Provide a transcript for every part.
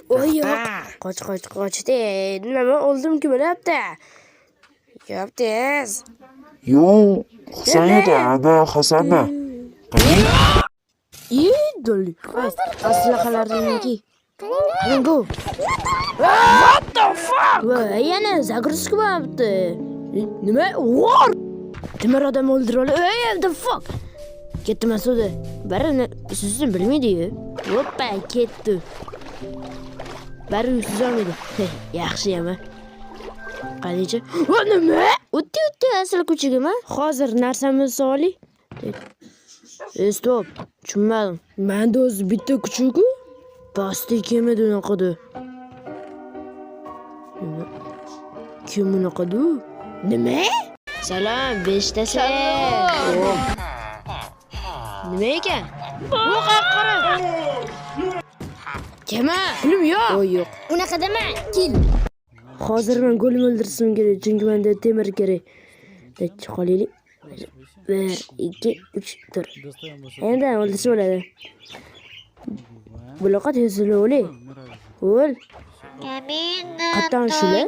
Oy yo'q. Qoch, qoch, qoch. De, nima o'ldim ki bo'lyapti? Yo'q, tez. Yo'q, Husayn ana Hasanna. Idol. Aslahalarniki. Qiling. What the fuck? Voy, yana загрузка bo'lyapti. Nima? War! Temir odam o'ldirib oldi. Ey, what the fuck? Ketdi Masuda. Barini suzishni bilmaydi-yu. Hoppa, ketdi. Bari suzolmaydi. Yaxshi ham. Qancha? O nima? O'tdi, o'tdi asl ko'chagami? Hozir narsamizni olaylik. E, стоп. Tushunmadim. Menda o'zi bitta kuchuku. Pastda kim edi unaqada? Nima? Kim unaqada? Nima? Salom, beshtasi. Salom. Nima ekan? U qara. Kema, pulim yo'q. Voy yo'q. Unaqa dema, kel. Hozir men golem o'ldirishim kerak, chunki menda temir kerak. Dach qolaylik. 1, 2, 3, 4. Endi o'ldirsa bo'ladi. Buloqa tez o'li. O'l. Qattan shular?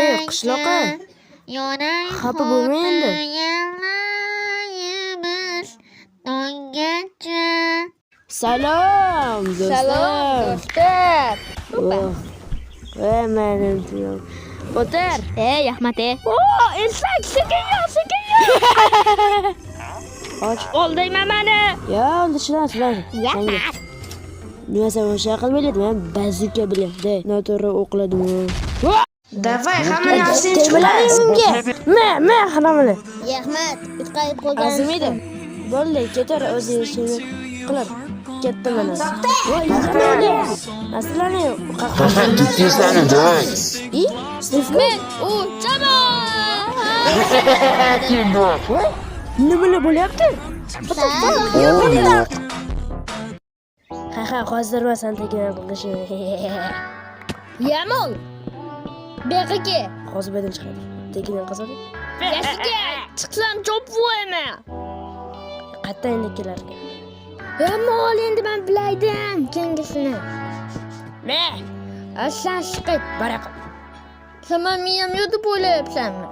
Ey, qishloqqa. Xafa bo'lma endi. Salom, do'stlar. Salom, do'stlar. Oh. Voy, menim tuyom. O'tir. Ey, rahmat, ey. O, eshak, sekin yo, sekin yo. Och. Oldingmi mani? Yo, o'ldirishdan sizlar. Rahmat. Nima sen o'sha qilmaydi, men bazuka bilan. De, noto'g'ri o'qladim. Давай, hamma narsani Temirlaring unga. Me, me, haramini. Rahmat, yutqazib qo'ygan. Azimaydi. Bo'ldi, ketar o'zi ishini qilar. Ketdi mana. Voy, nima? Masalani Ketdingizlarmi, давай. I, Men uchaman. Keldi. Nimalar bo'lyapti? O yo'q. Ha ha, hozir man san tegidan qilishim. Yamol. Buyoqqa kel. Hozir bu yerdan chiqadi. Tegidan qilsa. Yashiga chiqsam chop qo'yaman. Qayerdan endi kelar ekan? Yamol, endi men bilaydim keyingisini. Me, Aslan chiqib. baraka. Sen man miyam yo'q deb o'ylayapsanmi?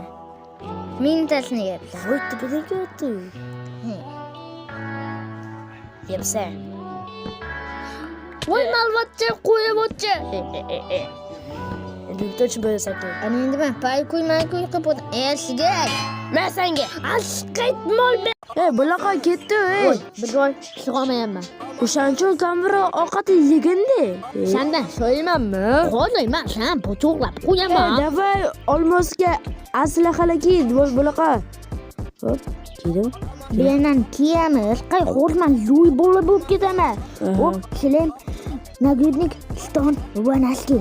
Mingtasini yeyapsan. Voy, tepadan kelyapti. Yepsa. Voy malvatcha qo'yayotchi. Endi bitta uchun bo'lsa sakla. Ana endi men paykuy maykuy qilib o't. Eshiga. Men senga. Asqit mol. Ey, buloqa ketdi, ey. Voy, bir oy sig'olmayapman. O'shaning uchun kamroq ovqat yegin-da. Sendan so'raymanmi? Qo'ymayman, sen pichoqlab qo'yaman. Давай olmosga aslahala kiy, buloqa. Hop, kiydim. Mendan kiyamiz, qay xo'rman, zo'y bola bo'lib ketaman. Hop, шлем, нагрудник, штан va носки.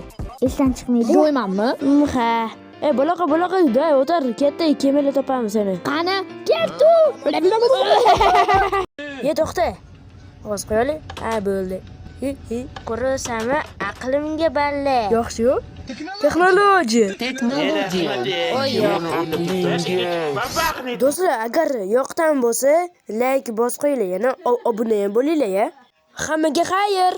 Esdan chiqmaydi. Zo'ymanmi? Ha. Ey, buloqa, buloqa, day, o'tar, ketdi, kemalar topamiz seni. Qani, ketdi. Ye, to'xta. Ovoz qo'yaylik. Ha, bo'ldi. Hi, hi. Ko'rasami, aqlimga balla. Yaxshi-yu. Texnologiya. Oy, yo'q. Do'stlar, agar yoqdan bo'lsa, like bosib qo'yinglar, yana obuna ham bo'linglar, ya. Hammaga xayr.